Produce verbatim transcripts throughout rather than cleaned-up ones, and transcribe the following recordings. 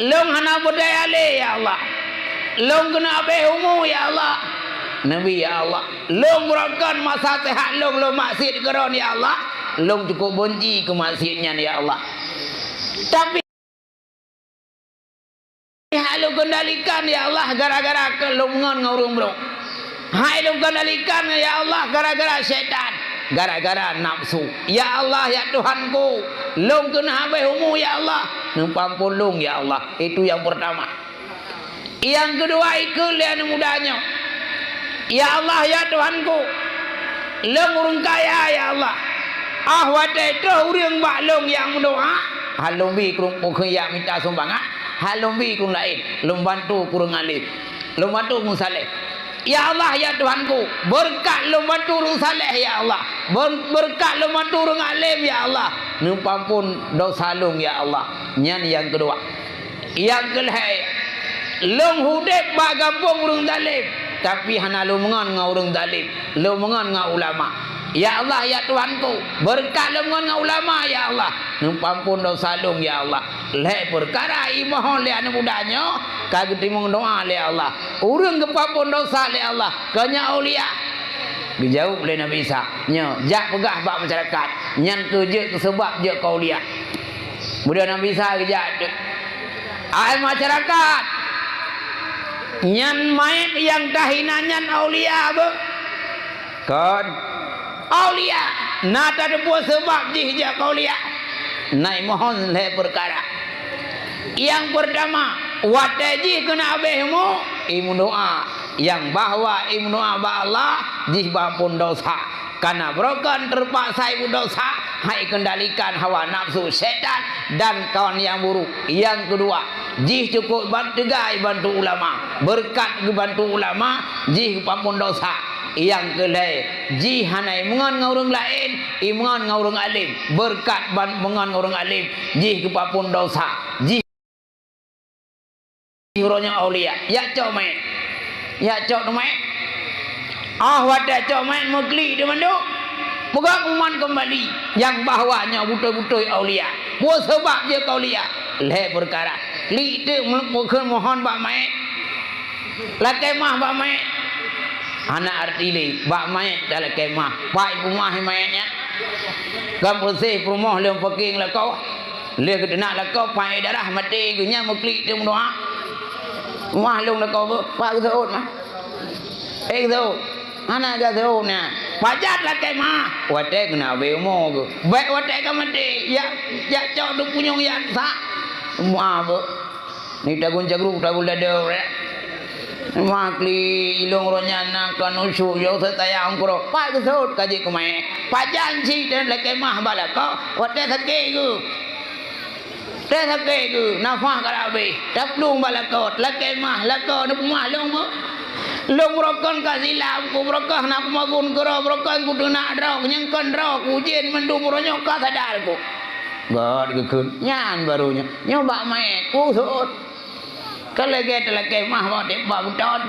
Lôn hana beudaya lé, ya Allah. Lôn keuneuk habéh umu, ya Allah. Neubi, ya Allah. Lôn brôk kon masa seuhat lôn, lôn maksiet keu Droen, ya Allah. Lôn cukup beunci keu maksiet nyan, ya Allah. Tapi hai lôn kendalikan, ya Allah, gara-gara keu lôn ngon, ngon ureuëng brôk. Hai lôn kendalikan, ya Allah, gara-gara syaitan, gara-gara nafsu. Ya Allah, ya Tuhanku, lôn keuneuk habéh umu, ya Allah, neupeuampôn lôn, ya Allah. Itu yang pertama. Yang kedua, ikheun lé aneuk muda nyoe, "Ya Allah, ya Tuhanku, lôn ureuëng kaya, ya Allah. Ah watée troh ureuëng bak lôn nyang meudoá, han lôn bi keu ureuëng peukheun nyang mita sumbangan, han lôn bi keu ureuëng laén, lôn bantu keu ureuëng além, lôn bantu keu ureuëng saleh. Ya Allah, ya Tuhanku, beureukat lôn bantu ureuëng saleh, ya Allah. Ber-, beureukat lôn bantu ureuëng além, ya Allah. Neupeuampôn dosa lôn, ya Allah." Nyan nyang keudua. Nyang keulhée, lôn udeb bak gampông ureuëng zalém, tapi hana lôn meungon ngon ureuëng zalém, lôn meungon ngon ulama. Ya Allah, ya Tuhanku, beureukat lôn meungon ngon ulama, ya Allah. Neupeuampôn dosa lôn, ya Allah. Lhée peukara imohon lé aneuk muda nyoe ka geuteurimong doá lé Allah. Ureuëng geupeuampôn dosa lé Allah, kon nyan aulia. Geujaweueb lé Nabi Isa, "Nyoe, jak peugah bak masyarakat, nyan keuh jeuet keu seubab jeuet keu aulia." Kemudian Nabi Isa geujak, "Hai masyarakat, nyan manyét nyang tahina nyan aulia beuh?" Kon. Aulia, na tateupeue seubab jih jak keu aulia. Na imohon lhée peukara. Nyang peurtama, watée jih keuneuk habéh umu, imeudoá. Nyang bahwa imeudoá bak Allah, jih beuampôn dosa. Kana brôk kon teupaksa ibuet dosa, hai kendalikan hawa nafsu syaitan dan kawan nyang buruk. Nyang keudua, jih cukup ban-, teuga ibantu ulama. Beureukat geubantu ulama, jih geupeuampôn dosa. Nyang keulhée, jih hana imeungon ngon ureuëng laén, imeungon ngon ureuëng além. Beureukat ban meungon ngon ureuëng além, jih geupeuampôn dosa. Jih uroe nyoe aulia, jak cok manyét. Jak cok manyét. Ah watée cok manyét meuklik di mandum, peugah kuman keumbali, nyang bahwa nyoe beutôi-beutôi aulia. Peue seubab jeuet keu aulia? Lhée peukara. Klik teuk meukheun mohon bak manyét. Lakée mah bak manyét. Hana arti lé, bak manyét talakée mah. Pai peumah manyét nyan. Kan peureséh peurumoh lôn pakéng lakoe. Lheueh geuteunak lakoe, pai darah maté geuh nyan meuklik teuk meudoá. Mah lôn lakoe beuh, pat geuseuôt mah. Eh, geuseuôt. Hana geuseuôt nyan. Pajan lakée mah. Watée keuneuk habéh umu geuh. Bék watée ka maté, jak, jak cok dum punyueng jak sa. Mah beuh. Ni tagun cagru, tagun lada, rek. Mah kli ilong roh nyan na ka nusu, yo seutaya ongkro. Pat geuseuôt ka jeuet keu manyét. Pajan cit dan lakée mah bak lakoe, watée sakét geuh. Teuh sakét geuh, nafah ka habéh. Taplueng bak lakoe, lakée mah, lakoe neupeumah lôn beuh. Lôn brôk kon ka silap, ku brôk kon na peumagun keudroe, brôk kon kuteunak droe, nyang kon droe, kujen mandum uroe nyoe ka sadar ku. Gét geukheun, nyan barô nyoe. Nyoe bak manyét, kusot. Ka lagée talakée mah bak teuh bak beuton.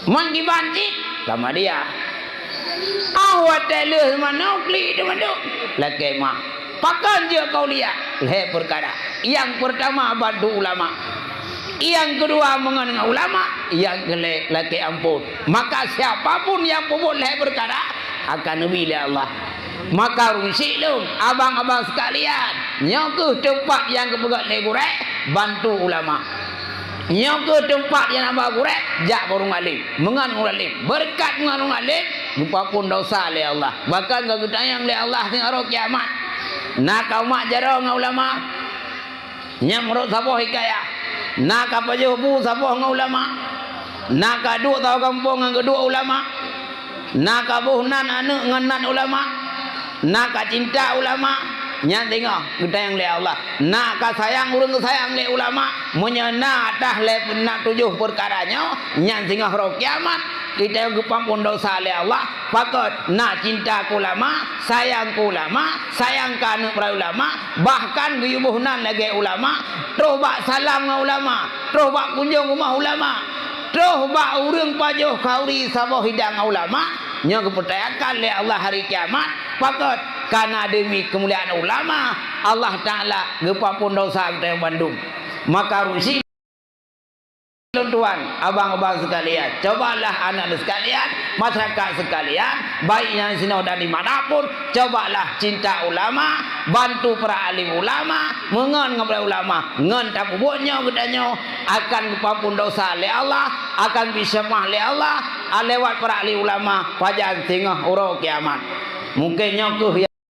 Meukiban cit, sama dia. Ah watée lheueh manoe klik teuk mandum. Lakée mah. Pakon jeuet keu aulia? Lhée peukara. Nyang peurtama bantu ulama. Nyang keudua meungon ngon ulama. Nyang keulhée lakée ampôn. Maka siapa pun nyang peubuet lhée peukara, akan neubi lé Allah. Maka ureuëng syik lôn, abang-abang sekalian, nyoe kheueh teumpat nyang geupeugét lé gurée, bantu ulama. Nyoe kheueh teumpat nyang haba gurée, jak bak ureuëng além, meungon ureuëng além. Beureukat meungon ureuëng além, geupeuampôn dosa lé Allah. Bahkan ka geutanyong lé Allah singoh uroe kiamat. Na ka umat jaroe ngon ulama? Nyan meunurot saboh hikayah, na ka pajoh bu saboh ngon ulama, na ka duek saboh gampông ngon keudua ulama, na ka boh nan aneuëk ngon nan ulama, na ka cinta ulama, nyan singoh geutanyong lé Allah, na ka sayang ureuëng geusayang lé ulama. Meunyoe na atah lhée peunan tujoh peukara nyoe, nyan singoh uroe kiamat. Kita geupeuampôn dosa lé Allah, pakon na cinta keu ulama, sayang keu ulama, sayang keu aneuëk peurayeuk ulama, bahkan geuyue boh nan lagée ulama, troh bak salam ngon ulama, troh bak kunjong rumoh ulama, troh bak ureuëng pajoh khauri saboh hidang ngon ulama, nyoe geupeutayakan lé Allah hari kiamat, pakon ka na deumi keumuliaan ulama, Allah Taala geupeuampôn dosa geutanyoe bandum. Maka rusi lôn tuan, abang-abang sekalian, cobalah aneuk sekalian, masyarakat sekalian, baik nyang sinoe dan di mana pun, cobalah cinta ulama, bantu para alim ulama, meungon ngon para ulama, ngon tapeubuet nyoe geutanyoe akan geupampun dosa lé Allah, akan geuseumah lé Allah, lewat para alim ulama pajan singoh uroe kiamat. Mungken nyoe kheueh